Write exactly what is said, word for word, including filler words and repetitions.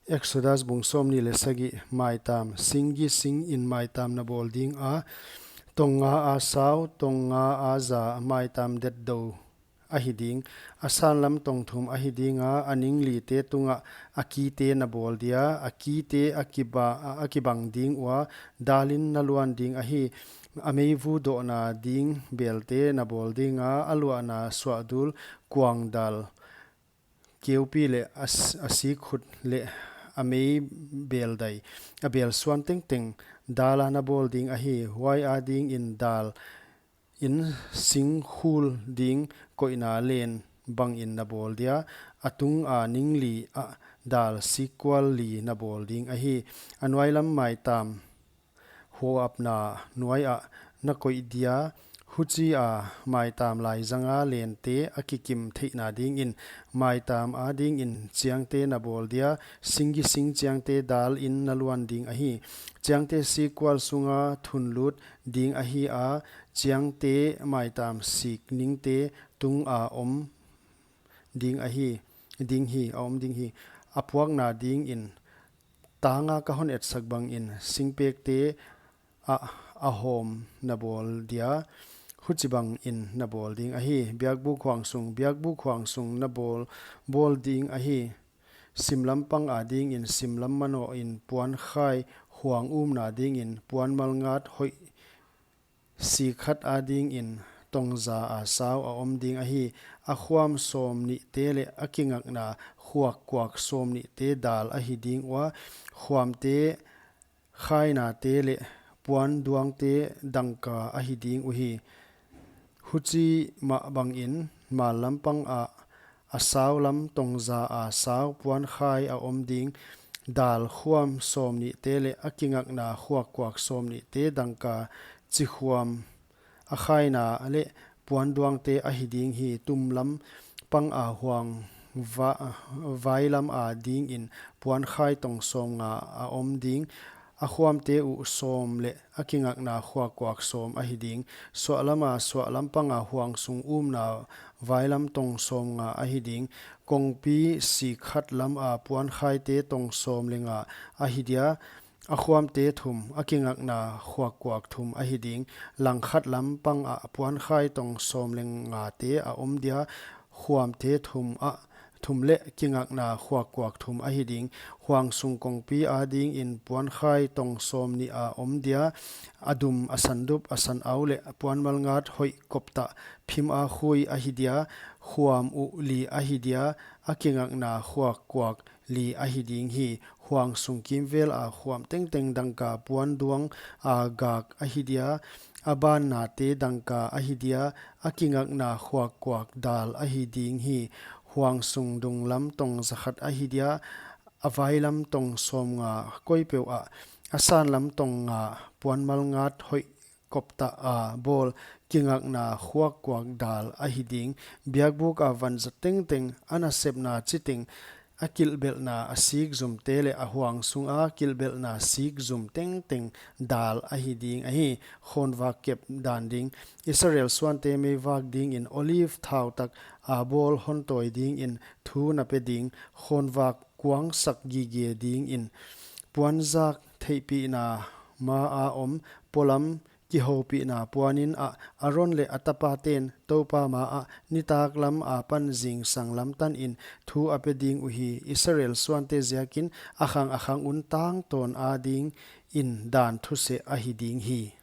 Exodus bung sawmnih leh sagih. Maitam. Singgi singin maitam na bawl ding a, tong nga a sau, tong nga a za maitam detdou ahi ding. A sanlam tong thum ahi ding a, a ning lite tungah a kite na bawl dia, a kite a kiba-, a kibang ding ua, dalin na luan ding ahi. A meivu dohna ding belte na bawl ding a, a luahna suahdul kuang dal keupi leh a s-, a sik khut leh a mei bel dai, a bel suan tengteng dala na bawl ding ahi. Huai adingin dal in singkhul ding koihna len bangin na bawl dia, a tunga ning li ah dal sikkual li na bawl ding ahi. A nuailam maitam huapna nuai ah na koih dia, huchia maitam laizanga lente a kikim theihna dingin, maitam adingin chiangte na bawl dia, singgi sing chiangte dalin na luan ding ahi. Chiangte sikkual sunga thunlut ding ahi a, chiangte maitam sik ningte tunga om ding ahi, ding hi, a om ding hi. A puakna dingin tanga ka hon etsak bangin singpekte ah a hawm na bawl dia, huchibangin na bawl ding ahi. Biakbuk huang sung. Biakbuk huang sung na bawl, bawl ding ahi. Simlam pang adingin simlam manohin puankhai huang umna dingin puan malngat hoih sik khat adingin tong za a sau a om ding ahi. A khuam sawmnihte leh a kingakna khuakkuak sawmnihte dal ahi ding ua, khuamte khainate leh puan duangte dangka ahi ding uhi. Huchi mah bangin mallam pang ah a saulam tong za a sau puankhai a om ding. Dal khuam sawmnihte leh a kingakna khuakkuak sawmnihte dangka, chikhuam a khaina leh puan duangte ahi ding hi. Tumlam pang a huang va-, vailam adingin puankhai tong sawmnga a om ding. A khuamte uh sawm leh a kingakna khuakkuak sawm ahi ding. Suahlam a, suahlam pang a huang sung umna vailam tong sawmnga ahi ding. Kongpi sik khat lam a puankhaite tong sawm leh nga ahi dia, a khuamte thum, a kingakna khuakkuak thum ahi ding. Langkhat lam pang ah puankhai tong sawm leh ngate a om dia, khuamte thum ah, thum leh kingakna khuakkuak thum ahi ding. Huang sung kongpi adingin puankhai tong sawmnih a om dia, a dum, a sandup, a sanau leh puan malngat hoih koptah phim a khui ahi dia, khuam uh li ahi dia, a kingakna khuakkuak li ahi ding hi. Huang sung kimvel a khuam tengteng dangka puan duang a gak ahi dia, a bannate dangka ahi dia, a kingakna khuakkuak dal ahi ding hi. Huang sung dunglam tong zakhat ahi dia, a vailam tong sawmnga koipeuh ah, a sanlam tong nga puan malngat hoih koptah a bawl kingakna khuakkuak dal ahi ding. Biakbuk a vanzat tengteng, a nasepna chiteng, a kilhbelhna a sikzumte leh a huang sunga kilhbelhna sikzum tengteng dal ahi ding ahi. Khawnvak kep dan ding. Israel suante meivak dingin olive thau tak a bawl hon tawi dingin thu na pe ding. Khawnvak kuangsak gige dingin puanzak theihpihna ma a om polam kihoupihna puanin ah Aron leh a tapaten Toupa ma ah nitaklam apan zingsang lam tanin thu a pe ding uhi. Israel suante ziakin a khang a khang un tangtawn adingin dan thuseh ahi ding hi.